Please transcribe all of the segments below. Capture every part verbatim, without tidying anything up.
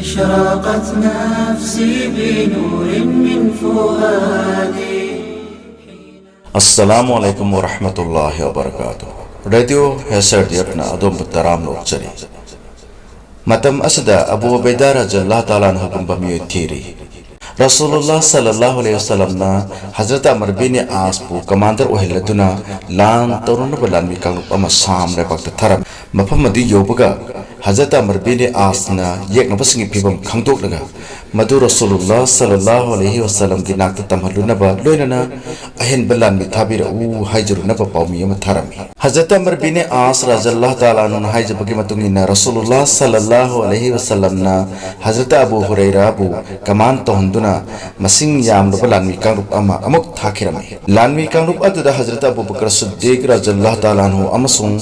أشرقت نفسي بنور من فؤادي. Assalamu alaikum warahmatullahi wabarakatuh. Radio H R D F ꯅ ꯑꯗꯣꯝꯕꯨ ꯇꯔꯥꯝꯅ ꯑꯣꯛꯆꯔꯤ꯫ ꯃꯇꯝ ꯑꯁꯤꯗ ꯑꯕꯨ ꯎꯕꯩꯗꯥ ꯔꯖꯤꯌꯜꯂꯥꯍꯨ ꯇꯥꯂꯥ ꯑꯟꯍꯨꯒꯨꯝꯕ ꯃꯤꯑꯣꯏ ꯊꯤꯔꯤ꯫ ꯔꯁꯨꯂꯨꯜꯂꯥꯍ ꯁꯜꯂꯜꯂꯥꯍꯨ ꯑꯂꯩꯍꯤ ꯋꯥꯁꯜꯂꯝꯅ ꯍꯖꯔꯠ ꯑꯃꯔ ꯕꯤꯟ ꯑꯥꯁꯄꯨ ꯀꯃꯥꯟꯗꯔ ꯑꯣꯏꯍꯜꯂꯗꯨꯅ ꯂꯥꯟ ꯇꯧꯔꯨꯅꯕ ꯂꯥꯟꯃꯤ ꯀꯥꯡꯂꯨꯞ ꯑꯃ ꯁꯥꯝ ꯂꯩꯕꯥꯛꯇ ꯊꯥꯔꯝꯃꯤ꯫ ꯃꯐꯝ ꯑꯗꯨ ꯌꯧꯕꯒ ꯍꯖꯔꯠ ꯑꯃꯔ ꯕꯤꯟ ꯑꯥꯁꯅ ꯌꯦꯛꯅꯕꯁꯤꯡꯒꯤ ꯐꯤꯕꯝ ꯈꯪꯗꯣꯛꯂꯒ ꯃꯗꯨ ꯔꯁꯨꯂꯨꯜꯂꯥꯍ ꯁꯜꯂꯜꯂꯥꯍꯨ ꯑꯂꯩꯍꯤ ꯋꯥꯁꯜꯂꯝꯒꯤ ꯅꯥꯛꯇ ꯇꯝꯍꯜꯂꯨꯅꯕ, ꯂꯣꯏꯅꯅ ꯑꯍꯦꯟꯕ ꯂꯥꯟꯃꯤ ꯊꯥꯕꯤꯔꯛꯎ ꯍꯥꯏꯖꯔꯨꯅꯕ ꯄꯥꯎꯃꯤ ꯑꯃ ꯊꯥꯔꯝꯃꯤ꯫ ꯍꯖꯔꯠ ꯑꯃꯔ ꯕꯤꯟ ꯑꯥꯁ ꯔꯖꯜꯂꯥꯍ ꯇꯥꯂꯥ ꯑꯟꯍꯨꯅ ꯍꯥꯏꯖꯕꯒꯤ ꯃꯇꯨꯡ ꯏꯟꯅ, ꯔꯁꯨꯂꯨꯜꯂꯥꯍ ꯁꯜꯂꯜꯂꯥꯍꯨ ꯑꯂꯩꯍꯤ ꯋꯥꯁꯜꯂꯝꯅ ꯍꯖꯔꯠ ꯑꯕꯨ ꯍꯨꯔꯩꯔꯥꯕꯨ ꯀꯃꯥꯟ ꯇꯧꯍꯟꯗꯨꯅ ꯃꯁꯤꯡ ꯌꯥꯝꯂꯕ ꯂꯥꯟꯃꯤ ꯀꯥꯡꯂꯨꯞ ꯑꯃ ꯑꯃꯨꯛ ꯊꯥꯈꯤꯔꯝꯃꯤ꯫ ꯂꯥꯟꯃꯤ ꯀꯥꯡꯂꯨꯞ ꯑꯗꯨꯗ ꯍꯖꯔꯠ ꯑꯕꯨ ꯕꯀꯔ ꯁꯤꯗꯤꯛ ꯔꯖꯜꯂꯥꯍ ꯇꯥꯂꯥ ꯑꯟꯍꯨ ꯑꯃꯁꯨꯡ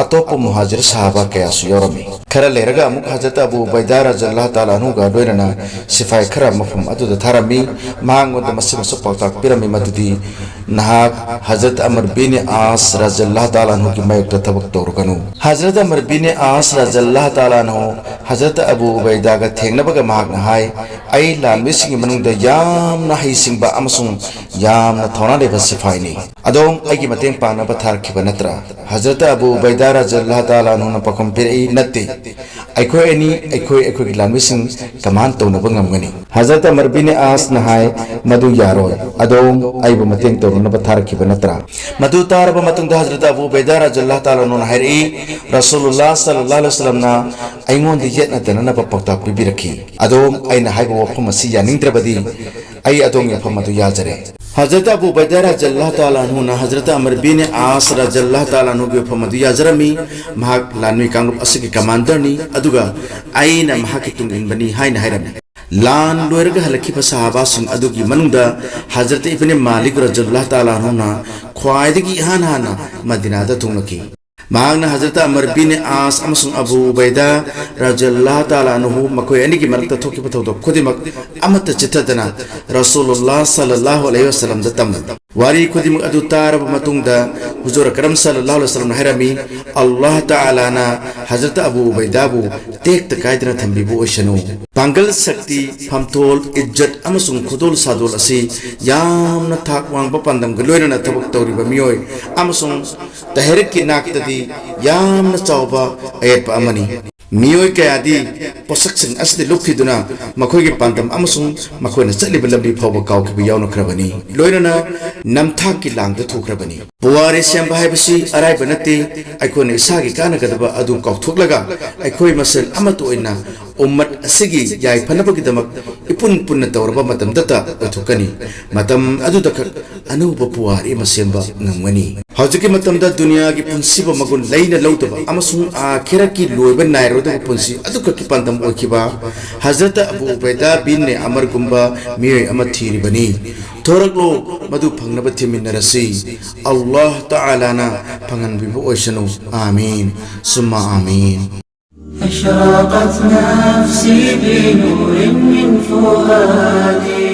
ꯑꯇꯣꯞꯄ ꯃꯨꯍꯥꯖꯤꯔ ꯁꯍꯥꯕꯥ ꯀꯌꯥꯁꯨ ꯌꯥꯎꯔꯝꯃꯤ꯫ ꯈꯔ ꯂꯩꯔꯒ ꯑꯃꯨꯛ ꯍꯖꯔꯠ ꯑꯕꯨ ꯎꯕꯩꯗꯥ ꯔꯖꯜꯂꯥꯍ ꯇꯥꯂꯥ ꯑꯟꯍꯨꯒ ꯂꯣꯏꯅꯅ ꯁꯤꯐꯥꯏ ꯈꯔ ꯃꯐꯝ ꯑꯗꯨꯗ ꯊꯥꯔꯝꯃꯤ꯫ ꯃꯍꯥꯛꯉꯣꯟꯗ ꯃꯁꯤꯃꯁꯨ ꯄꯥꯎꯇꯥꯛ ꯄꯤꯔꯝꯃꯤ ꯃꯗꯨꯗꯤ ꯅꯍꯥꯛ ꯍꯖꯔꯠ ꯑꯃꯔ ꯕꯤꯟ ꯑꯥꯁ ꯔꯖꯜꯂꯥꯍ ꯇꯥꯂꯥ ꯑꯟꯍꯨꯒꯤ ꯃꯥꯌꯣꯛꯇ ꯊꯕꯛ ꯇꯧꯔꯨꯒꯅꯨ꯫ ꯍꯖꯔꯠ ꯑꯃꯔ ꯕꯤꯟ ꯑꯥꯁ ꯔꯖꯜꯂꯥꯍ ꯇꯥꯂꯥ ꯑꯟꯍꯨ ꯍꯖꯔꯠ ꯑꯕꯨ ꯎꯕꯩꯗꯥꯒ ꯊꯦꯡꯅꯕꯒ ꯃꯍꯥꯛꯅ ꯍꯥꯏ, "ꯑꯩ ꯂꯥꯟꯃꯤꯁꯤꯡꯒꯤ ꯃꯅꯨꯡꯗ ꯌꯥꯝꯅ ꯍꯩꯁꯤꯡꯕ ꯑꯃꯁꯨꯡ ꯌꯥꯝꯅ ꯊꯧꯅꯥ ꯂꯩꯕ ꯁꯤꯐꯥꯏꯅꯤ꯫ ꯑꯗꯣꯝ ꯑꯩꯒꯤ ꯃꯇꯦꯡ ꯄꯥꯡꯅꯕ ꯊꯥꯔꯛꯈꯤꯕ ꯅꯠꯇ꯭ꯔꯥ?" ꯍꯖꯔꯠ ꯑꯕꯨ ꯎꯕꯩꯗꯥ ꯔꯖꯜꯂꯥꯍ ꯇꯥꯂꯥ ꯑꯟꯍꯨꯅ ꯄꯥꯎꯈꯨꯝ ꯄꯤꯔꯛꯏ, "ꯅꯠꯇꯦ, ꯑꯩꯈꯣꯏ ꯑꯅꯤ, ꯑꯩꯈꯣꯏ ꯑꯩꯈꯣꯏꯒꯤ ꯂꯥꯟꯃꯤꯁꯤꯡ ꯀꯃꯥꯟ ꯇꯧꯅꯕ ꯉꯝꯒꯅꯤ꯫" ꯍꯖꯔꯠ ꯑꯃꯔ ꯕꯤꯟ ꯑꯥꯁꯅ ꯍꯥꯏ, "ꯃꯗꯨ ꯌꯥꯔꯣꯏ, ꯑꯗꯣꯝ ꯑꯩꯕꯨ ꯃꯇꯦꯡ ꯇꯧꯅꯅꯕ ꯊꯥꯔꯛꯈꯤꯕ ꯅꯠꯇ꯭ꯔꯥ?" ꯃꯗꯨ ꯇꯥꯔꯕ ꯃꯇꯨꯡꯗ ꯍꯖꯔꯠ ꯑꯕꯨ ꯎꯕꯩꯗꯥ ꯔꯖꯜꯂꯥꯍ ꯇꯥꯂꯥ ꯑꯟꯍꯨꯅ ꯍꯥꯏꯔꯛꯏ, "ꯔꯁꯨꯂꯨꯜꯂꯥꯍ ꯁꯜꯂꯜꯂꯥꯍꯨ ꯑꯂꯩꯍꯤ ꯋꯥꯁꯜꯂꯝꯅ ꯑꯩꯉꯣꯟꯗ ꯌꯦꯠꯅꯗꯅꯅꯕ ꯄꯥꯎꯇꯥꯛ ꯄꯤꯕꯤꯔꯛꯈꯤ꯫ ꯑꯗꯣꯝ ꯑꯩꯅ ꯍꯥꯏꯕ ꯋꯥꯐꯝ ꯑꯁꯤ ꯌꯥꯅꯤꯡꯗ꯭ꯔꯕꯗꯤ ꯑꯩ ꯑꯗꯣꯝꯒꯤ ꯃꯐꯝ ꯑꯗꯨ ꯌꯥꯖꯔꯦ꯫" ꯍꯖꯔꯠ ꯑꯕꯨ ꯎꯕꯩꯗꯥ ꯔꯖꯜꯂꯥꯍ ꯇꯥꯂꯥ ꯑꯟꯍꯨꯅ ꯍꯖꯔꯠ ꯑꯃꯔ ꯕꯤꯟ ꯑꯥꯁ ꯔꯖꯜꯂꯥꯍ ꯇꯥꯂꯥ ꯑꯟꯍꯨꯒꯤ ꯋꯥꯐꯝ ꯑꯗꯨ ꯌꯥꯖꯔꯝꯃꯤ꯫ ꯃꯍꯥꯛ ꯂꯥꯟꯃꯤ ꯀꯥꯡꯂꯨꯞ ꯑꯁꯤꯒꯤ ꯀꯃꯥꯟꯗꯔꯅꯤ, ꯑꯗꯨꯒ ꯑꯩꯅ ꯃꯍꯥꯛꯀꯤ ꯇꯨꯡ ꯏꯟꯕꯅꯤ ꯍꯥꯏꯅ ꯍꯥꯏꯔꯝꯃꯤ꯫ ꯂꯥꯟ ꯂꯣꯏꯔꯒ ꯍꯜꯂꯛꯈꯤꯕ ꯁꯍꯥꯕꯥꯁꯤꯡ ꯑꯗꯨꯒꯤ ꯃꯅꯨꯡꯗ ꯍꯖꯔꯠ ꯏꯕꯅꯦ ꯃꯥꯂꯤꯛ ꯔꯖꯜꯂꯥꯍ ꯇꯥꯂꯥ ꯑꯟꯍꯨꯅ ꯈ꯭ꯋꯥꯏꯗꯒꯤ ꯏꯍꯥꯟ ꯍꯥꯟꯅ ꯃꯗꯤꯅꯥꯗ ꯊꯨꯡꯂꯛꯈꯤ꯫ ꯃꯍꯥꯛꯅ ꯍꯖꯔꯠ ꯑꯃꯔ ꯕꯤꯟ ꯑꯥꯁ ꯑꯃꯁꯨꯡ ꯑꯕꯨ ꯎꯕꯩꯗꯥ ꯔꯖꯜꯂꯥꯍ ꯇꯥꯂꯥ ꯑꯟꯍꯨ ꯃꯈꯣꯏ ꯑꯅꯤꯒꯤ ꯃꯔꯛꯇ ꯊꯣꯛꯈꯤꯕ ꯊꯧꯗꯣꯛ ꯈꯨꯗꯤꯡꯃꯛ ꯑꯃꯠꯇ ꯆꯤꯠꯊꯗꯅ ꯔꯁꯨꯂꯨꯜꯂꯥꯍ ꯁꯜꯂꯜꯂꯥꯍꯨ ꯑꯂꯩꯍꯤ ꯋꯥꯁꯜꯂꯝꯗ ꯇꯝꯂꯝꯃꯤ꯫ ꯋꯥꯔꯤ ꯈꯨꯗꯤꯡꯃꯛ ꯑꯗꯨ ꯇꯥꯔꯕ ꯃꯇꯨꯡꯗ ꯍꯨꯖꯨꯔ ꯑꯀꯔꯝ ꯁꯜꯂꯜꯂꯥꯍꯨ ꯑꯂꯩꯍꯤ ꯋꯁꯜꯂꯝꯅ ꯍꯥꯏꯔꯝꯃꯤ, "ꯑꯜꯂꯥꯍ ꯇꯥꯂꯥꯅ ꯍꯖꯔꯠ ꯑꯕꯨ ꯎꯕꯩꯗꯥꯕꯨ ꯇꯦꯛꯇ ꯀꯥꯏꯗꯅ ꯊꯝꯕꯤꯕ ꯑꯣꯏꯁꯅꯨ꯫ ꯄꯥꯡꯒꯜ, ꯁꯛꯇꯤ, ꯐꯝꯊꯣꯜ, ꯏꯖꯠ ꯑꯃꯁꯨꯡ ꯈꯨꯗꯣꯜ ꯁꯥꯗꯣꯜ ꯑꯁꯤ ꯌꯥꯝꯅ ꯊꯥꯛ ꯋꯥꯡꯕ ꯄꯥꯟꯗꯝꯒ ꯂꯣꯏꯅꯅ ꯊꯕꯛ ꯇꯧꯔꯤꯕ ꯃꯤꯑꯣꯏ ꯑꯃꯁꯨꯡ ꯇꯍꯔꯤꯛꯀꯤ ꯅꯥꯛꯇꯗꯤ ꯌꯥꯝꯅ ꯆꯥꯎꯕ ꯑꯌꯦꯠꯄ ꯑꯃꯅꯤ꯫ ꯃꯤꯑꯣꯏ ꯀꯌꯥꯗꯤ ꯄꯣꯠꯁꯛꯁꯤꯡ ꯑꯁꯤꯗ ꯂꯨꯞꯈꯤꯗꯨꯅ ꯃꯈꯣꯏꯒꯤ ꯄꯥꯟꯗꯝ ꯑꯃꯁꯨꯡ ꯃꯈꯣꯏꯅ ꯆꯠꯂꯤꯕ ꯂꯝꯕꯤ ꯐꯥꯎꯕ ꯀꯥꯎꯈꯤꯕ ꯌꯥꯎꯅꯈ꯭ꯔꯕꯅꯤ꯫ ꯂꯣꯏꯅꯅ ꯅꯝꯊꯥꯛꯀꯤ ꯂꯥꯡꯗ ꯊꯣꯛꯈ꯭ꯔꯕꯅꯤ"꯫ ꯄꯨꯋꯥꯔꯤ ꯁꯦꯝꯕ ꯍꯥꯏꯕꯁꯤ ꯑꯔꯥꯏꯕ ꯅꯠꯇꯦ꯫ ꯑꯩꯈꯣꯏꯅ ꯏꯁꯥꯒꯤ ꯀꯥꯟꯅꯒꯗꯕ ꯑꯗꯨ ꯀꯥꯎꯊꯣꯛꯂꯒ ꯑꯩꯈꯣꯏ ꯃꯁꯦꯜ ꯑꯃꯠꯇ ꯑꯣꯏꯅ ꯎꯝꯃꯠ ꯑꯁꯤꯒꯤ ꯌꯥꯏꯐꯅꯕꯒꯤꯗꯃꯛ ꯏꯄꯨꯟ ꯄꯨꯟꯅ ꯇꯧꯔꯕ ꯃꯇꯝꯗꯇ ꯑꯣꯏꯊꯣꯛꯀꯅꯤ꯫ ꯃꯇꯝ ꯑꯗꯨꯗꯈꯛ ꯑꯅꯧꯕ ꯄꯨꯋꯥꯔꯤ ꯑꯃ ꯁꯦꯝꯕ ꯉꯝꯒꯅꯤ꯫ ꯍꯧꯖꯤꯛꯀꯤ ꯃꯇꯝꯗ ꯗꯨꯅꯤꯌꯥꯒꯤ ꯄꯨꯟꯁꯤꯕꯨ ꯃꯒꯨꯟ ꯂꯩꯅ ꯂꯧꯗꯕ ꯑꯃꯁꯨꯡ ꯑꯥꯈꯤꯔꯠꯀꯤ ꯂꯣꯏꯕ ꯅꯥꯏꯔꯣꯏꯗꯕ ꯄꯨꯟꯁꯤ ꯑꯗꯨꯈꯛꯀꯤ ꯄꯥꯟꯗꯝ ꯑꯣꯏꯈꯤꯕ ꯍꯖꯔꯠ ꯑꯕꯨ ꯎꯕꯩꯗꯥ ꯕꯤꯟ ꯑꯃꯔꯒꯨꯝꯕ ꯃꯤꯑꯣꯏ ꯑꯃ ꯊꯤꯔꯤꯕꯅꯤ꯫ ꯊꯣꯔꯛꯂꯣ, ꯃꯗꯨ ꯐꯪꯅꯕ ꯊꯤꯃꯤꯟꯅꯔꯁꯤ꯫ ꯑꯜꯂꯥꯍ ꯇꯥꯂꯥꯅ ꯐꯪꯍꯟꯕꯤꯕ ꯑꯣꯏꯁꯅꯨ꯫ ꯑꯥꯃꯤꯟ ꯁꯨꯝꯃ ꯑꯥꯃꯤꯟ꯫ أشرقت نفسي بنور من فؤادي.